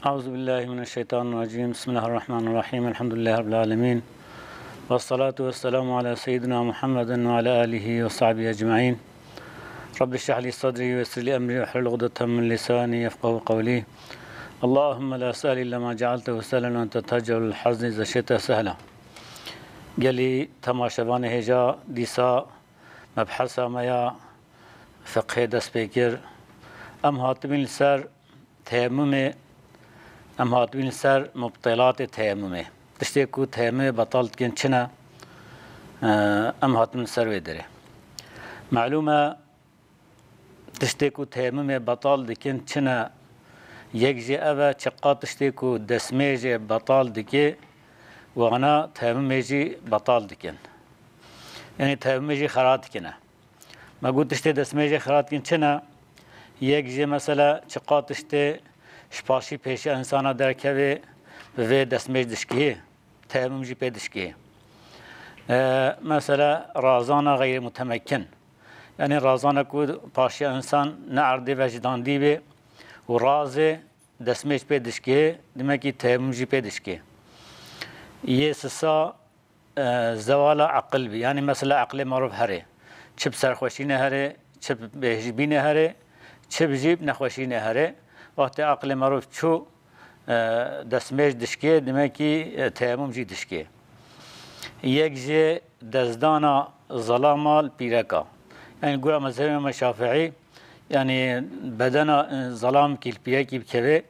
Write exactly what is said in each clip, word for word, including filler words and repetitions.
أعوذ بالله من الشيطان الرجيم. بسم الله الرحمن الرحيم. الحمد لله رب العالمين. والصلاة والسلام على سيدنا محمد وعلى آله وصحبه أجمعين. رب اشرح لي صدري ويسر لي أمري واحلل عقدة من لساني يفقهوا قولي. اللهم لا سهل إلا ما جعلته سهلا وأنت تجعل الحزن إذا شئت سهلا. Gelî temaşevanê hêja, dîsa mebhesa me ya fiqhê dest pê kir. Em hatibîn li ser teyemumê, em hatibîn li ser mubtelatê teyemumê. Tiştê ku teyemumê betal dikin çi ne? Em hatin li ser wê derê. Melûm e, tiştê ku teyemumê betal dikin çi ne? Yek jê ev e, çiqa tiştê ku destmêjê betal dike, wana teyemumê jî betal dikin. Yanî teyemumê jî xera dikine. Me got tiştê destmêjê xera dikin çi ne? Yek jê mesela çiqa tiştê ji paşî pêşiya insana derkevê, bi vê destmêj dişkihê, teyemum jî pê dişkihê. E, mesela razana xeyrê mutemekin. Yanî razana ku paşiya insan ne erdê ve ji dandî bê û razê destmêj pê dişkihê, dimekî teyemum jî pê dişkihê. Yê sisa, e, zewala eqil bî. Yanî mesela eqlê merov herê. Çi bi serxweşî ne herê, çi bi bêhijbî ne herê, çi bi jî bi nexweşî ne herê. Wextê eqlê merov çû, e, destmêj dişkê, dimekî, e, teyemum jî dişkê. Yek jê destdana zelama li pîreka. Yanî gura mezhebê me Şafîî, yanî bedena, e, zelamkî li pîrekî bikeve,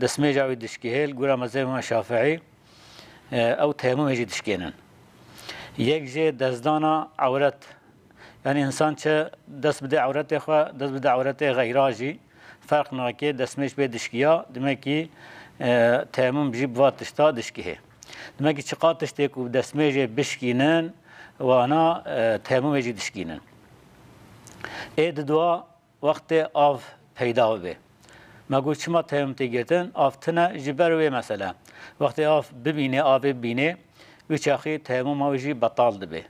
destmêja wî dişkihê, li gura mezhebê me Şafîî, e, ew teyemumê jî dişkênin. Yek jê destdana ewret. Yanî insan çi dest bide ewretê xwe, dest bide ewretê xeyra jî ferq nake, destmêj pê dişkiya, dimekî, e, teyemum jî bi va tişta dişkihê. Dimekî çiqa tiştê ku destmêjê bişkînin, wana, e, teyemumê jî dişkînin. Ê di dua wextê av peyda bibe. Me got çima teyemum tê girtin? Av tine ji ber wê mesele. Wextê av bibîne, avê bibîne, wî çaxî teyemuma wî jî betal dibe.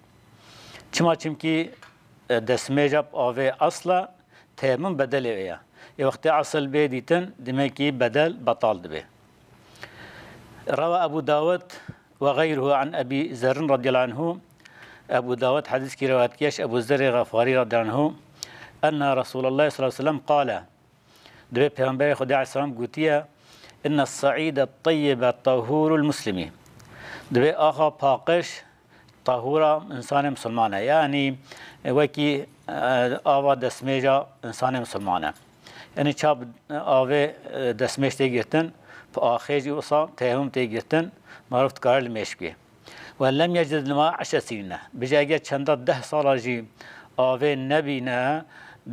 Çima? Çimkî, e, destmêja bi avê esl e, teyemum bedelê wê ye. Ê wextê esl bê dîtin, dimekî bedel betal dibe. Rewa Ebu Dawud ve gayruhu an Ebi Zerrin radiyallahu anhu. Ebu Dawud hedîskî rewayet kir ji Ebu Zerrê Xefarî radiyallahu anhu. Enne Resulallah sallallahu aleyhi ve sellem qale. Divê Peygamberê Xwedê aleyhisselam gotiye, inne saîde teyyibe tahurul muslimi. Divê axa paqij tahura insanê misilman e. Yanî, e, wekî, e, ava destmêja insanê misilman e. Yanî çap avê, e, destmêj tê girtin, bi axê jî wisa teyemum tê girtin, maruf dikare li mêj bike. Ve lem yecid lma eşre sinîne. Bije eger çenda deh sala jî avê nebîne,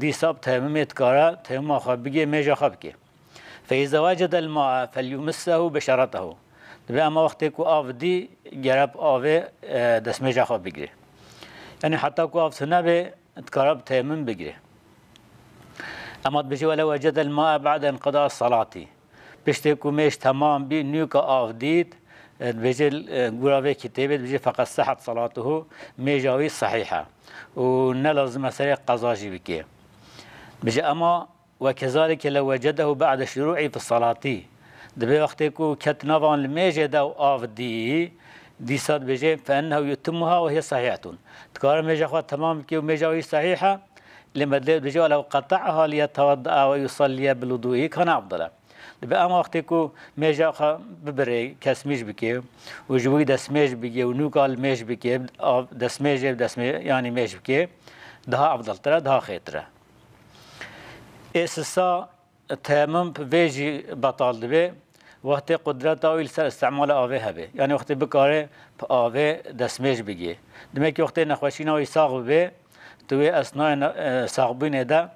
dîsa bi teyemumê dikare teyemuma xwe bigê, mêja xwe bike. Fe îza wecedel ma'e felyumissehu beşeretehu. Dibe ema wextê ku av dî, gere bi avê, e, destmêja xwe bigire. Yanî heta ku av tune be, dikare bi teyemum bigire. Ema dibêje, "Welew wecedel ma'e ba'de inqida salati." Piştê ku mêj temam bî, nûka av dît, e, dibêje, e, gura vê kitêbê dibêje, "Feqed sehat salatuhu", mêja wî sehîh e. Û ne lazim e serê qeza jî bike. Dibêje, ema "Ve kezalike lew wecedehu ba'de şuru'i fi salati." Dibe wextê ku ket nava wan li mêjê de û av dî, dîsa dibêje, "Fe ennehu yutimmuha ve hiye sahihetun." Dikare mêja xwe temam bike û mêja wî sehîh e, lê me dilê dibêje, "Ve lew qeta'aha liyetewedda'a ve yusalliye bil wudu'i kane afdale." Dibe ema wextê ku mêja xwe bibire, kesmîj bike û ji wî destmêj bike û nûka li mêj bike, av, destmêjê, destmê-, yanî mêj bike, daha afdaltir e, daha xêrtir e. Ê sisa teyemum bi vê jî betal dibe, wextê qudreta wî li ser îstimala avê hebe. Yanî wextê bikare bi avê destmêj bigê. Dimekî wextê nexweşîna wî sax bibe, tu wê esnayê ne-, e, saxbûnê de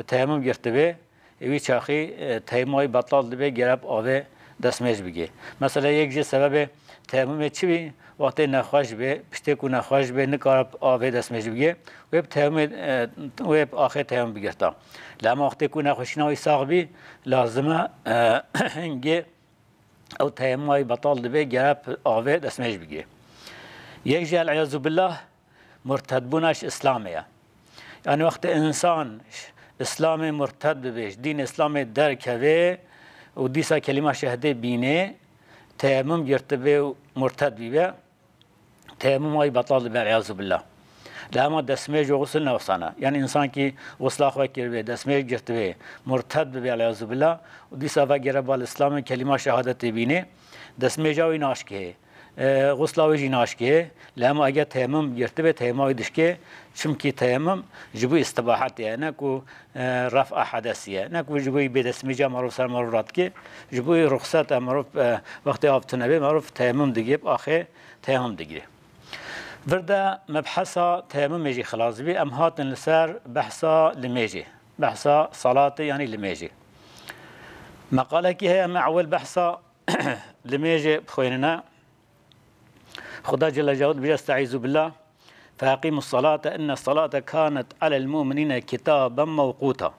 teyemum girtibe, ê wî çaxî, e, teyemuma wî betal dibe, gere bi avê destmêj bigê. Mesela yek jê sebebê teyemumê çi bî? Wextê nexweş bê, piştê ku nexweş bê, nikare bi avê destmêj bigê, wê bi teyemumê, e, wê bi axê teyemum bigirta. Lê ema wextê ku nexweşîna wî sax bî, lazim e, e, hingê ew teyemuma wî betal dibe, gere bi avê destmêj bigê. Yek jê el-iyazu billah, murtedbûna ji Îslamê ye. Yanî wextê însan ji Îslamê murted bibe, ji dîn Îslamê derkeve, û dîsa kelîma şehadetê bînê, teyemmum girtibê û murted bîbe, teyemmuma wî betal dibe, elîyazu billah. Li hema destmêj û xusl ne wisa ne. Yanî însankî xusla xwe kiribê, destmêj girtibê, murted bibe, elîyazu billah, û dîsa vegere bal Îslamê, kelîma şehadetê bînê, destmêja wî naşkihê, e, xusla wî jî naşkihê. Li hema eger teyemmum girtibê, teyemmuma wî dişkê, çimkî teyemmum ji bo îstibahetê ye, ne ku, e, ref'a hedesî ye, ne ku ji bo bêdestmêja merov ser merov radikê, ji bo ruxset e merov, e, wextê av tune bê, merov teyemmum digê, bi axê teyemmum digirê. Vir de mebhesa teyemmumê jî xilas bî, em hatin li ser behsa limêjê, behsa salatê, yanî limêjê. Meqalekî heye, em ewil behsa limêjê bixwênine. Xuda Celle Celaluhu dibêje, "Estaizu billah, feqimus salate inne salate kanet alel mu'minine kitaben mewquta."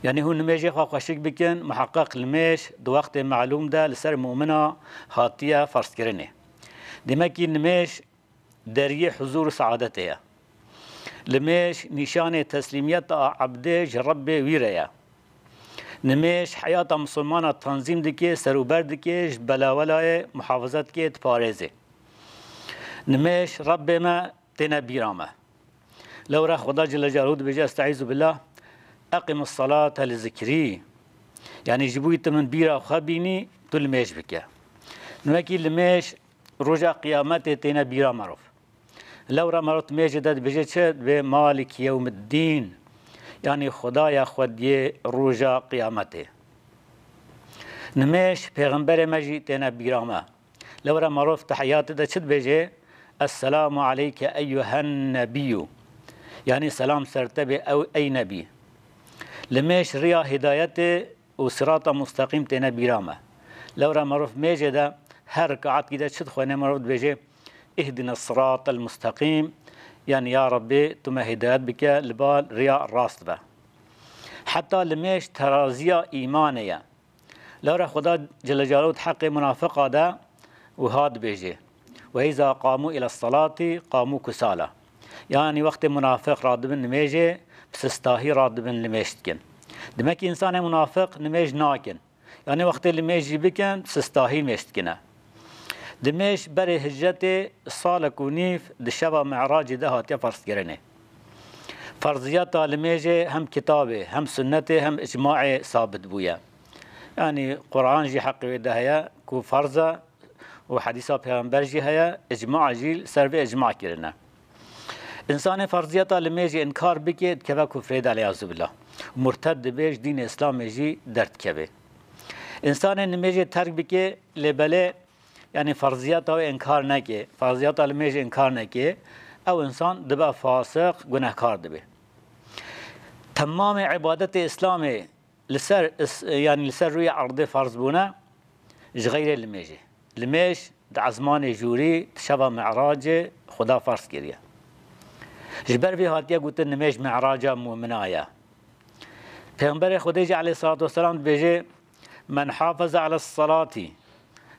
Yanî hûn nimêjê xwe xweşik bikin, muheqeq limêj di wextê melûm de li ser mumina hatiye ferzkirinê. Demekî nimêj deriyê huzûr û seadetê ye. Limêj nîşanê teslîmiyeta ebdê ji Rebbê wî re ye. Nimêj heyata misilmana tanzîm dike, serûber dike, ji belawelayê muhafazet dike, diparêzê. Nimêj Rebbê me têne bîra me. Lewra Xuda Celle Celaluhu dibêje, "Estaizu billah, eqimus salate li zikrî." Yanî ji bo tu min bîra xwe bînî, tu limêj bike. Nimekî limêj roja qiyametê têne bîra merov. Lewra merov mêjê de dibêje çi? Dibê Malik yewmiddîn. Yanî Xwedaya xwediyê roja qiyametê. Nimêj pêxemberê me jî têne bîra me. Lewra merov tehiyatê de çi dibêje? Esselamu aleyke eyyuhen nebiyyu. Yanî selam ser te bê ew ey nebî. Limêj riya hidayetê û sirata musteqîm têne bîra me. Lewra merov mêjê de her rikaetkî de çi dixwene merov dibêje, "Ihdine siratel musteqîm", yanî ya Rebbê tu me hidayet bike, li ba riya rast be. Heta limêj teraziya îmanê ye. Lewra Xuda Celle Celaluhu di heqê munafiqa de wiha dibêje, "Ve îza qamu ile salati qamu kusala." Yanî wextê munafiq radibin nimêjê, bi sistahî radibin nimêj dikin. Demek ki însanê munafiq nimêj nakin. Yanî wextê limêj jî bikin, bi sistahî nimêj dikine. Dimêj berê hicretê salek û nîv di şeva Mi'racê de hatiye ferzkirinê. Ferziyeta limêjê hem kitabê, hem sunnetê, hem icmaê sabit bûye. Yanî Quran jî heqê wê de heye ku ferz e û hedîsa Pêxember jî heye, icma jî li ser vê icma kirine. Însanê ferziyeta limêjê înkar bike, dikeve kufrê de, elîyazubillah. Murted dibe, ji dînê Îslamê jî derdikeve. Însanê nimêjê terk bike, lê belê, yanî ferziyeta wê înkar neke, ferziyeta limêjê înkar neke, ew însan dibe fasiq, gunehkar dibe. Temamê îbadetê Îslamê li ser is-, yanî li ser rûyê erdê ferz bûne, ji xeyrê limêjê. Limêj di ezmanê jûrî, di şeva Mi'racê Xuda ferz kiriye. Ji ber vê hatiye gotin, nimêj mi'raca mumina ye. Pêxemberê Xwedê jî aleyhissalatu vesselam dibêje, "Men hafaza ala salati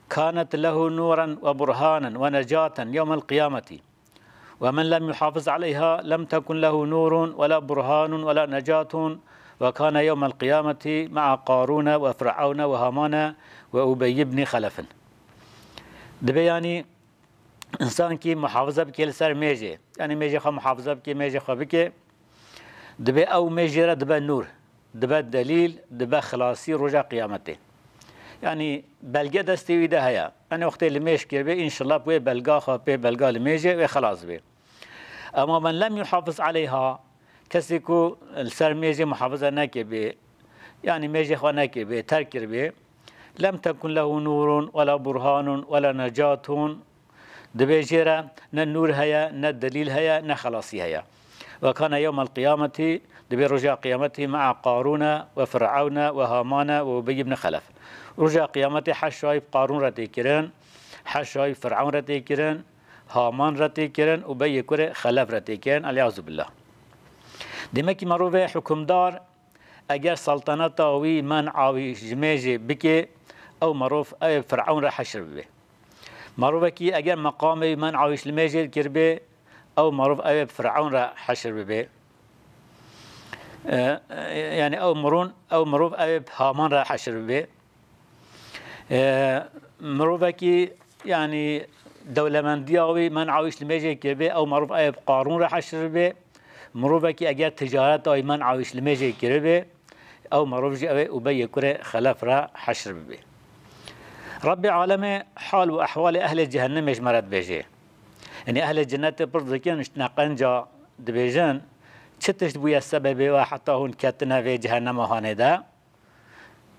kanet lehu nuran ve burhanen ve necaten yewmel qiyameti. Ve men lem yuhafiz aleyha lem tekun lehu nurun ve la burhanun ve la necatun ve kane yewmel qiyameti ma'a Qarune ve Fir'aune ve Hamane ve Ubey ibn Xelefin." Dibe yanî însan ki muhafaza bike li ser mêjê, yanî mêjê xwe muhafaza bike, mêjê xwe bike, dibe ew mêjê re dibe nûr, dibe delîl, dibe xilasî roja qiyametê. Yanî belge destê wî de heye. Yanî wextê limêj kiribê, înşallah bi wê belga xwe, pê belga limêjê wê xilas bê. Ema men lem yuhafiz aleyha, kesê ku li ser mêjê muhafaza nekiribê, yanî mêjê xwe nekiribê, terk kiribê, lem tekun lehu nurun ve la burhanun ve la necatun, dibe jê re ne nûr heye, ne delîl heye, ne xelasî heye. Ve kane yewmel qiyameti, dibe roja qiyametî, ma'a Qarune ve Fir'aune ve Hamane ve Ubey ibn Xelef. Roja qiyametê heşra wî bi Qarûn re tê kirin, heşra wî bi Fir'aun re tê kirin, Haman re tê kirin û Ubeyê kurê Xelef re tê kirin, elîyazubillah. Demek ki merovê hukimdar, eger saltaneta wî, men'a wî ji mêjê bike, ew merov ew ê bi Fir'aun re heşr bibe. Merovekî eger meqamê wî, men'a wî ji limêjê kiribê, ew merov ew ê bi Fir'aun re heşr bibe. E, e, yani ew mirûn, ew mirov ew ê bi haman re heşir bibe. E, mirovekî, yani dewlemendiya wî men'a wî ji limêjê kiribe, ew mirov ew ê bi qarûn re heşir bibe. Mirovekî eger ticareta wî men'a wî ji limêjê kiribe, ew mirov jî ew ê Ubeyê kurê Xelef re heşir bibe. Rebbê alemê hal û ehwalê ehlê cehennemê ji me re dibêje. Yani ehlê cennetê pirs dikin, ji neqenca dibêjin, çi tişt bûye sebebê we heta hûn ketine vê cehennema hanê de?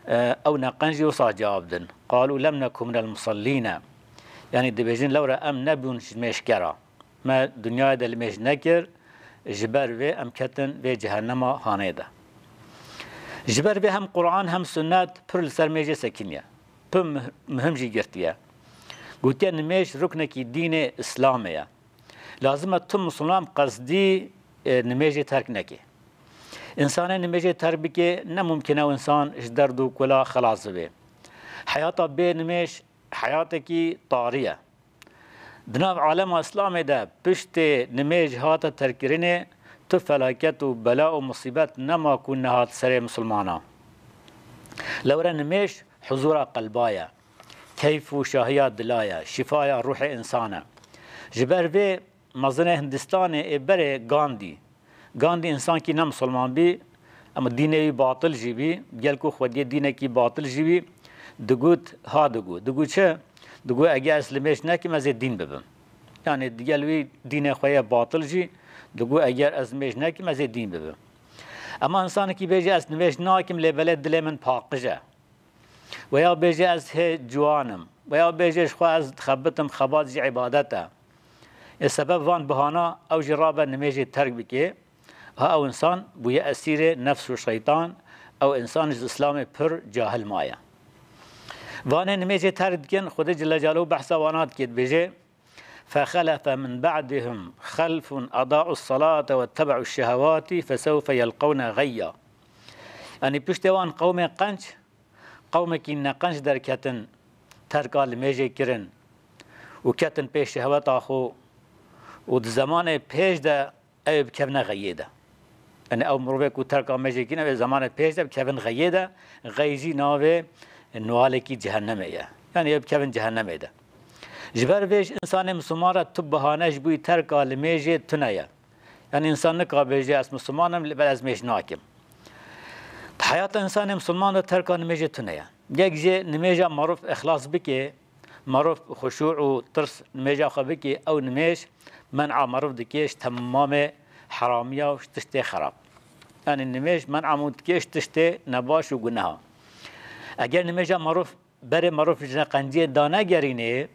E, ew neqenc jî wisa cewab din. Qalû lem neku minel musellîne. Yani dibêjin, lewre em nebûn ji mêjkera. Me dinyayê de limêj nekir, ji ber vê em ketin vê cehennema hanê de. Ji ber vê hem Quran hem sunnet pir li ser mêjê sekiniye. Pir muh-, muhim jî girtiye. Gotiye, nimêj ruknekî dînê Îslamê ye. Lazim e tu misilman qesdî, e, nimêjê terk neke. Însanê nimêjê terk bike, ne mumkin e ew însan ji derd û kula xelas bibe. Heyata bê nimêj heyatekî tarî ye. Di nav alema Îslamê de piştê nimêj hate terkkirinê tu felaket û bela û musîbet nema ku nehat serê misilmana. Lewre nimêj huzûra qelba ye, keyf û şahiya dila ye, şîfaya ruhê însan e. Ji ber vê mezinê Hindistanê ê berê Gandî, Gandî însankî ne misilman bî, ema dînê wî batil jî bî, gel ku xwediyê dînekî batil jî bî, digot, ha digot. Digot çi? Digot, eger ez limêj nekim, ez ê dîn bibim. Yani digel wî dînê xwe ye batil jî, digot, eger ez nimêj nekim, ez ê dîn bibim. Ema însanekî bêje, ez nimêj nakim, lê belê dilê min paqij e. Weya bêje, ez hê ciwan im. Weya bêje, ji xwe ez dixebitim, xebat jî îbadet e. Ê sebeb van bihana ew jî rabe nimêjê terk bike. Ha ew însan bûye esîrê nefs û şeytan, ew însan ji Îslamê pir cahil maye. Vanê nimêjê terk dikin, Xwedê Celle Celaluhu behsa wana dike, dibêje, "Fexelefe min ba'dihim xelfun ada'u salate wettebe'u şehewati fesewfe yelqewne gayya." Yani piştê wan qewmê qenc, qewmekî neqenc derketin, terka limêjê kirin û ketin pê şehweta xwe û di zemanê pêş de ew ê bikevine xeyê de. Yani ew mirovê ku terka limêjê kirin, ew ê zemanê pêş de bikevin xeyê de, xey jî navê newalekî cehennemê ye. Yani ew bikevin cehennemê de. Ji ber vê ji însanê misilman re tu bihane ji bo terka limêjê tune ye. Yani însan nika bêje, ez misilman im, lê belê ez nimêj nakim. Di heyata însanê misilman de terka nimêjê tune ye. Yek jê nimêja merov îxlas bike, merov xuşû û tirs nimêja xwe bike, ew nimêj men'a merov dike ji temamê heramiya û ji tiştê xerab. Yani nimêj men'a merov dike ji tiştê nebaş û guneha. Eger nimêja merov berê merov ji neqenciyê danegerînê,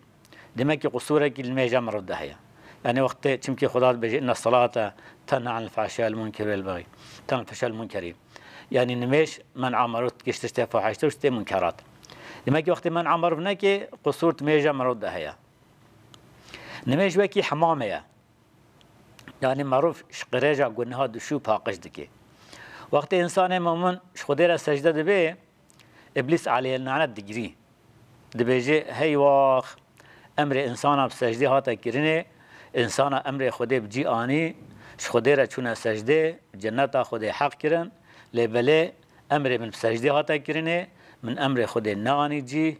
demek ki qusûrekî li nimêja merov de heye. Yani wextê, çimkî Xuda dibêje, "Inne salate tenha anil fahşâ wal munkeri wal bexî." Tenha anil fahşâ wal munkeri. Yani nimêj men'a merov dike ji tiştê fahiştir û tiştê munkerat. Demek ki wextê men'a merov neke, qusûr di nimêja merov de heye. Nimêj wekî hemamê ye. Yani merov ji qirêja guneha dişû paqij dike. Wextê însanê mumin ji Xwedê re secde dibe, Îblîs aleyhî lanet digirî. Dibêje, hey wax, emrê însana bi secdê hate kirinê, însana emrê Xwedê bi cî anî, ji Xwedê re çûne secdê, cenneta Xwedê heq kirin, lê belê emrê min bi secdê hate kirinê, min emrê Xwedê neanî cî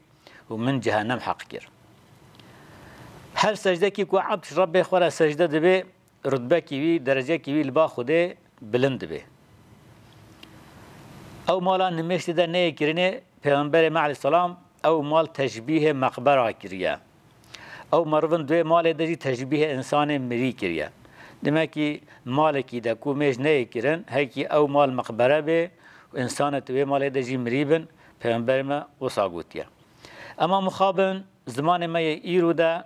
û min cehennem heq kir. Her secdekî ku ebd ji Rebbê xwe re secde dibe, rutbekî wî, derecekî wî li ba Xwedê bilind dibe. Ew mala nimêj tê de neyê kirinê, Pêxemberê me aleyhisselam ew mal teşbîhê meqbera kiriye. Ew merivin di wê malê de jî teşbîhê însanê mirî kiriye. Demek ki malekî de ku mêj neyê kirin, hekî ew mal meqbere bê û însanê di wê malê de jî mirî bin, Pêxemberê me wisa gotiye. Ema mixabin zimanê me yê îro de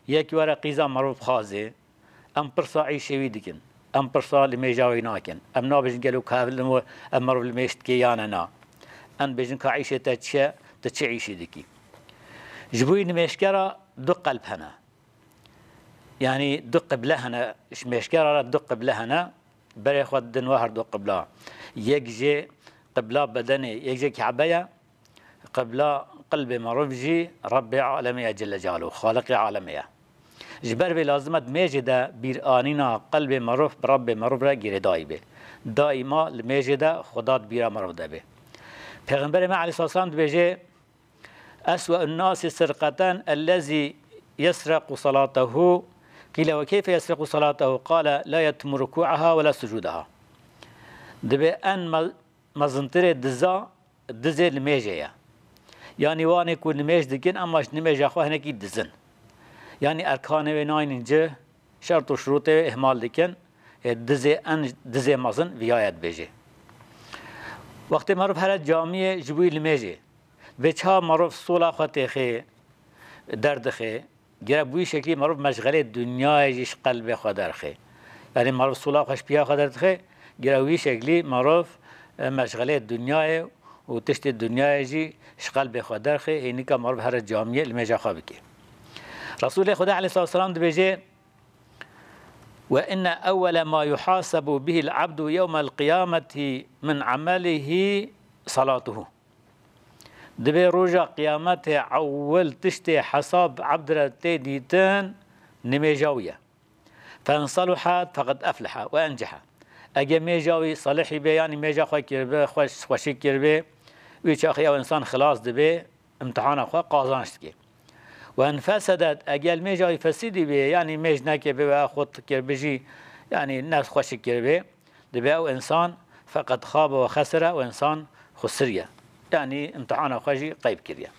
yek were qîza merov bixwazê, em pirsa îşê wî dikin. Em pirsa limêja wî nakin. Em nabêjin gelo ka ev li, ev merov limêj dike yan na. Em dibêjin ka îşê te çi ye, tu çi îşê dikî. Ji bo wî nimêjkera du qelb hene. Yanî du qible hene, ji mêjkera re du qible hene. Berê xwe didin we her du qibla. Yek jê qibla bedenê, yek jê Kabe ye. Qibla qelbê merov jî Rebbê alemê ye Celle Celaluhu, Xaliqê alemê ye. Ji ber vê lazim e di mêjê de bîranîna qelbê merov bi Rebbê merov re girêdayî bê. daîma limêjê de Xweda di bîra mirov de be. Pêxemberê me aleyhisselam dibêje, "Eswe'un nasi sirqeten ellezî yesrequ salatehu." Qîle, "Ve keyfe yesrequ salatehu?" Qale, "La yetimu rukû'aha ve la sucûdaha." Dibê en me-, mezintirê diza, dizê limêjê ye. Yanî wanê ku limêj dikin, ema ji nimêja xwe hinekî dizin. Yanî erkanê wê naynin cih, şert û şurûtê wê ihmal dikin, ê dizê en, dizê mezin viya ye dibêje. Wextê merov here camiyê ji bo limêjê, vê çawa merov sola xwe têxê, derdixe, gere bi wî şeklî merov meşxelê dinyayê jî ji qelbê xwe derxe. Yanî merov sola xwe ji piya xwe derdixe, gere wî şeklî merov, e, meşxelê dinyayê û tiştê dinyayê jî ji qelbê xwe derxe, hênika merov here camiyê limêja xwe bike. Resûlê Xwedê aleyhissalatu vesselam dibêje, "Ve inne ewwele ma yuhasebu bihil abdu yewmel qiyameti min amelihi salatuhu." Dibê roja qiyametê ewil tiştê hesab ebd re tê dîtin, nimêja wî ye. "Fe in saluhat feqed efleha ve enceha." Ege mêja wî salihî bê, yanî mêja xwe kiribe, xweş, xweşik kiribe, wî çaxê ew însan xilas dibe, imtihana xwe qazanç dike. "Ve in fesedet", ege li mêja wî fesîdî bê, yanî mêj neke bê we xwe kiribe jî, yanî ne xweşik kiribe, dibê ew însan feqed xabe ve xesire, ew însan xusiriye. Yanî imtihana xwe jî qeyb kiriye.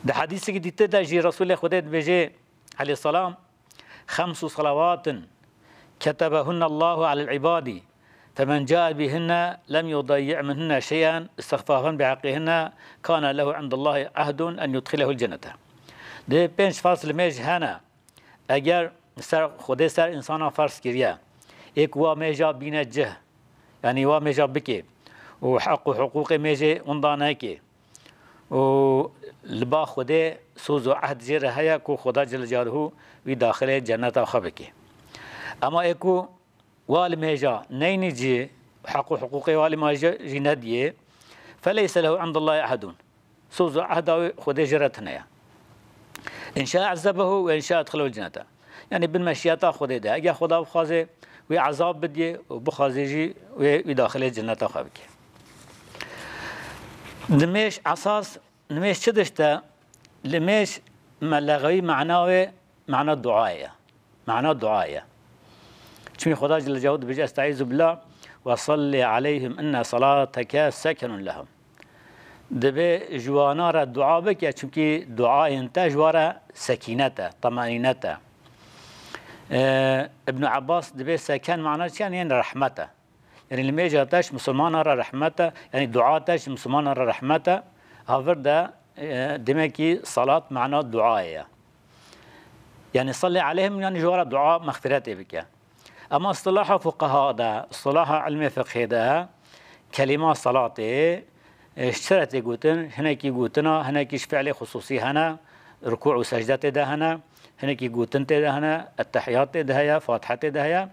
Di hedîsekî dîtir de jî Resûlê Xwedê dibêje, aleyhisselam, "Xemsu salawatin ketebehunne Allahu alel ibadi, femen cae bihinne lem yudayyi' minhunne şey'en istexfafen bihaqqihinne kane lehu indallahi ahdun en yudxilehul cennete." Dê pênc farz limêj hene. Eger ser Xwedê ser însana ferz kiriye, ê ku wa mêja bîne cih, yanî wa mêja bike û heq û hiqûqê mêjê winda neke û li ba Xwedê soz û ehd jê re heye ku Xweda Celle Celaluhu wî daxilê cenneta xwe bike. Ema ê ku wa limêja neynî cih, heq û hiqûqê wa limêja jî nediyê, feleyse lehu indallahi ahdun. Soz û ehda wê Xwedê jê re tune ye. "In şa ezzebehu ve in şa edxilehul cennete." Yanî bin meşiyeta Xwedê de. Eger Xweda bixwaze, wê ezab bidiyê û bixwaze jî wê, wî daxilê cenneta xwe bike. Nimêj esas, nimêj çi dişte? Nimêj me lexewî mana wê, mana duayê ye. Mana dua ye. Çimkî Xweda Celle Celaluhu dibêje, "Estaizu billah, ve salli aleyhim inne salateke sekenun lehum." Dibê ji wana re dua bike, çimkî duayên te ji wa re sekînet e, temenînet e. Ee, Ibn Abbas dibê seken mana çi ye? Yanî rehmet e. Yanî limêja te ji misilmana re rehmet e, yanî dua te ji misilmana re rehmet e. Havir de, e, demekî salat mana duayê ye. Yanî salli aleyhim, yanî ji wa re dua mexfiretê bike. Ema istilaha fuqeha de, istilaha ilmê fiqhê de kelîma salatê, e, ji çi re tê gotin? Hinekî gotina, hinekî ji fiilê xusûsî hene, rukû û secde tê de hene, hinekî gotin tê de hene, ettehiyat tê de heye, fatihe tê de heye.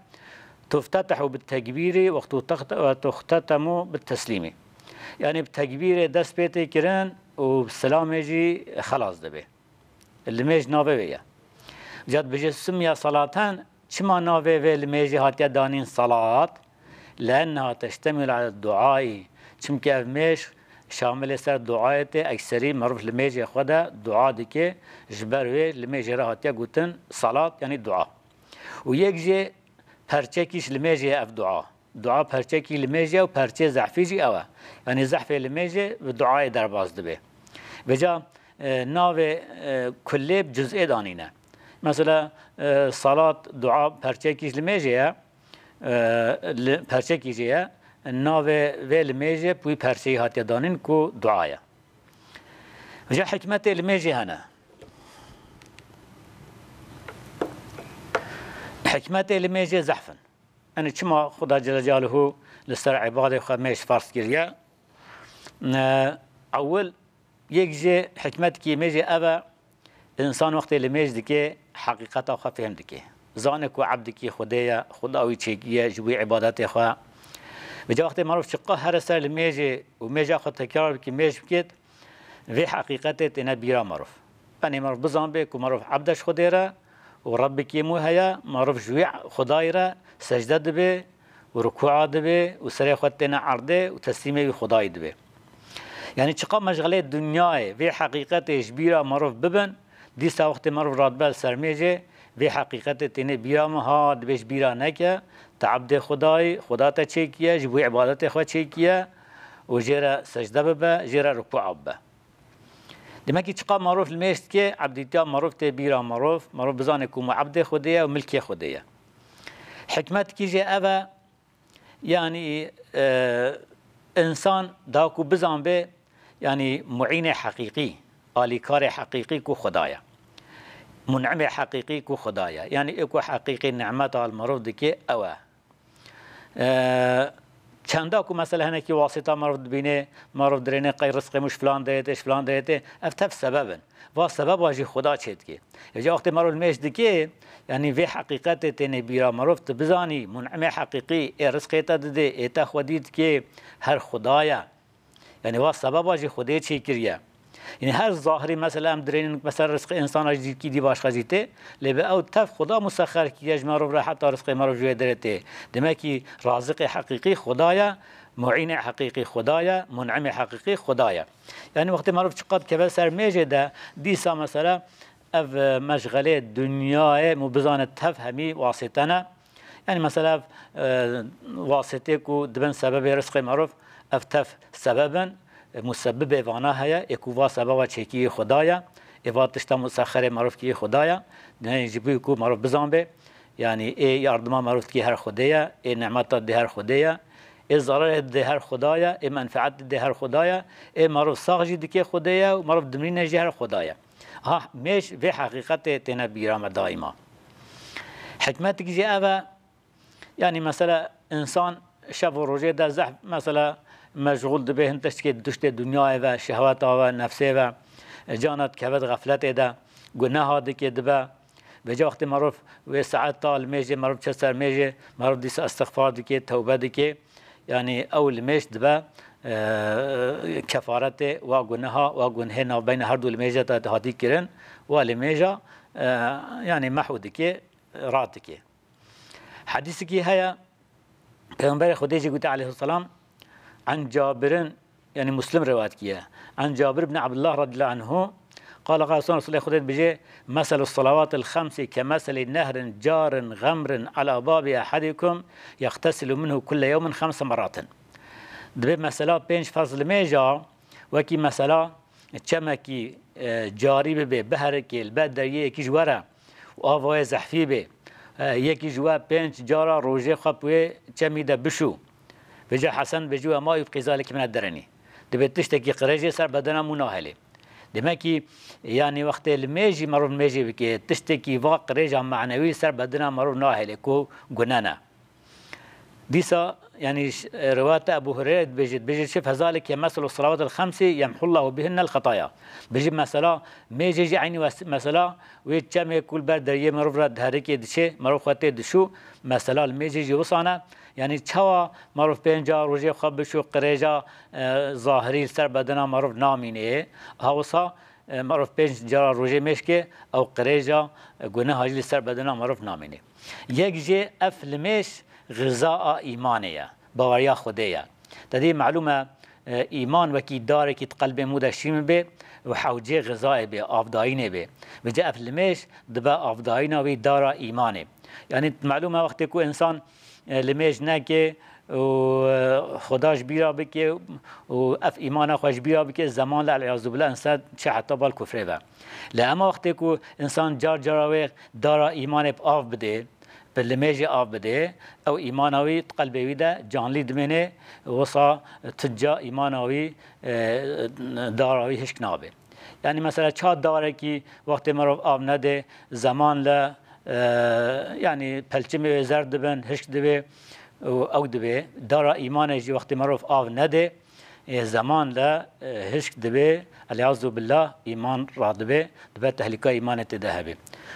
Tuftetehu bit tekbîrî wextu text-, ve tuxtetemu bit teslîmî. Yanî bi tekbîrê dest pê tê kirin û bi silamê jî xelas dibe. Limêj navê wê ye. Ca dibêje summiye salaten, çima navê vê limêjê hatiye danîn salat? Lienneha teştemil ala duayî. Çimkî ev mêj şamilê ser duayê tê, ekserî mirov limêjê xwe de dua dike, ji ber wê limêjê re hatiye gotin salat, yanî dua. Û yek jê perçekî ji limêjê ye ev dua. Dua perçekî limêjê ye û perçê zehfî jî ew e. Yanî zehfê limêjê bi duayê derbas dibe. Vêca, e, navê, e, kulê bi cuz'ê danîne. Mesela, e, salat, dua perçekî ji limêjê ye, e, li, perçekî jê ye. Navê vê limêjê bi wî perçeyî hatiye danîn ku dua ye. Vêca hikmetê limêjê hene. Hikmetê limêjê zehf in. Yanî çima Xuda Celle Celaluhu li ser îbadê xwe mêj ferz kiriye? E, ewil, yek jê hikmetkî mêjê ev e, însan wextê li mêj dike, heqîqeta xwe fêhm dike. Zane ku ebdikî Xwedê ye, Xuda wî çêkî ye ji wî îbadetê xwe. Vêca wextê merov çiqa here ser li mêjê û mêja xwe tekrar bike, mêj bikêt, vê heqîqetê têne bîra merov. Yanî merov bizanbe ku merov ebd e ji Xwedê re û Rebbekî mû heye, merov ji wî Xwedayî re secde dibe û rukûa dibe û serê xwe têne erdê û teslîmê wî Xwedayî dibe. Yanî çiqa meşxelê dinyayê vê heqîqetê ji bîra mirov bibin, dîsa wextê mirov radibe li ser mêjê, vê heqîqetê têne bîra min, ha, dibê ji bîra neke, te ebdê Xwedayî, Xweda te çêkiye, ji bo wî îbadetê xwe çêkiye û jê re secde bibe, jê re rukûa bibe. Demekî çiqa maruf li mêj dike, ebdîtiya maruf tê bîra maruf, maruf bizane ku mûebdê Xwedê ye û milkê Xwedê ye. Hikmetikî jê ev e, yanî, e, însan da ku bizanbe, yanî muînê heqîqî, alîkarê heqîqî ku Xweda ye. Mun'imê heqîqî ku Xweda ye. Yanî ê ku heqîqî nimeta li maruf dike ew e. E, çenda ku mesela hinekî wasita merov dibîne, merov dirêne qey rizqê min ji filan derê tê, ji filan derê tê, ev tev sebeb in. Va sebeba jî Xuda çêdike. Êca wextê merov li mêj dike, yanî vê heqîqetê têne bîra merov, tu bizanî, mun'imê heqîqî ê rizqê te didê, ê te xwedî dike, her Xuda ye. Yanî va sebeba jî Xwedê çêkiriye. Yanî her zahirî mesela em dirênin, mesela rizqê insana jî dî başqa jî tê, lê bi ew tev Xweda musexer kiriye ji merov re heta rizqê merov ji wê derê tê. Demekî raziqê heqîqî Xweda ye, muînê heqîqî Xweda ye, mun'imê heqîqî Xweda ye. Yanî wextê merov çiqat keve ser mêjê de, dîsa mesela ev, e, meşxelê dinyayê mû bizane tev hemî wasîte ne. Yanî mesela, e, wasitê ku dibin sebebê rizqê merov, ev tev sebeb in, e, musebibê vana heye, ê ku va sebeba çêkirî Xuda ye, ê va tişta musexerê merov kirî Xuda ye. Yanî ji bo ku merov bizanbe, yanî ê yardima merov dikê her Xwedê ye, ê nimeta dê her Xwedê ye, ê zerarê dê her Xuda ye, ê menfeet dê her Xuda ye, ê merov sax jî dikê Xwedê ye û merov dimrîne jî her Xuda ye. Ha, mêj vê heqîqetê têne bîra me daîma. Hikmetik jî ev e, yanî mesela însan şev û rojê de zehf mesela meşxûl dibe hin tiştekê, tiştê dinyayê ve, şehweta ve, nefsê ve, cana dikeve di xefletê de, guneha dike dibe. Vêca wextê merov wê saeta li mêjê merov çe ser mêjê, merov dîsa istixfar dike, tewbe dike. Yanî ew li mêj dibe, e, kefaretê wa guneha, wa gunehê navbeyna her du li mêjê de hatî kirin, wa li mêja, e, yanî mehw dike, rad dike. Hedîsikî heye, Peyxemberê Xwedê jî gote aleyhisselam, an Cabirin, yanî Muslim rewayet kiye. An Cabir ibn Abdullah radiyallahu anhu, qala qala Resulullah, Xwedê dibêje, "Meselu salawatil xemsi ke meseli nehrin carin xemrin ala babi ahadikum yextesilu minhu kulle yewmin xemse meratin." Dibê mesela pênc ferz li mêja wekî mesela çemekî, e, carî bibe, biherikê, li ber deriyê yekî ji we re û ava wê zehfî bê, e, yekî ji we pênc cara rojê xwe bi wê çemî de bişû. Vêca Hesen dibêje, "Ve ma yubqî zalike min ed-dereni." Dibê tiştekî qirêj jê ser bedena mû nahêlê. Demekî, yanî wextê li mêjî merov mêjê bike, tiştekî va qirêja manewî li ser bedena merov nahêlê ku gune ne. Dîsa, yanî, ş-, e, rewayeta Ebu Hureyre dibêje, dibêje, "Şif hezalike meselu salawatil xemsi yemhullahu bihinnel xetaya." Dibêje, mesela, mêjê jî eynî wes-, mesela, wê çemê ku li ber deriyê merov re diherike diçê, merov xwe tê dişû, mesela, li mêjê jî wisa ne. Yanî, çawa merov pênca rojê xwe bişû, qirêja, e, zahirî li ser bedena merov namîne, ha wisa, e, merov pênc cara rojê mêj ke, ew qirêja, e, guneha jî li ser bedena merov namîne. Yek jê ev li mêj xiza a îmanê ye, baweriya Xwedê ye. Te dî melûm e, e, îman wekî darekî di qelbê mû de şîn bê û hewcê xizayê bê, avdayînê bê. Vêca ev li mêj dibe avdayîna wî dara îmanê. Yanî melûm e wextê ku însan, e, li mêj neke û, e, Xweda ji bîra bike û ev îmana xwe ji bîra bike, zemanla elîyazubillah însan çi heta bal kufrê ve. Lê ema wextê ku însan car cara wê dara îmanê bi av bidê, bi limêjê av bidê, ew îmana wî di qelbê wî de canlî dimêne, wisa tu ca îmana wî, e, dara wî hişk nabe. Yanî mesela ça darekî wextê merov av nede, zeman le, e, yanî pelçimê wê zer dibin, hişk dibe û ew dibe. Dara îmanê jî wextê merov av nede, ê zeman le, e, hişk dibe, elîyazu billah, îman radibe, dibe tehlîka îmanê tê de hebe.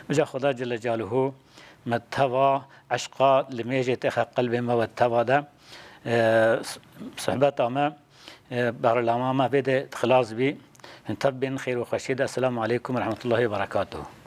Vêca Xweda Celle Celaluhu me teva eşqa limêjê têxe qelbê me ve teva de, e, s-, sohbeta me, e, berlama me vê de xilas bî. Hûn tev bên xêr û xweşiyê de. Esselamu aleykum ve rahmetullahi ve berekatuhu.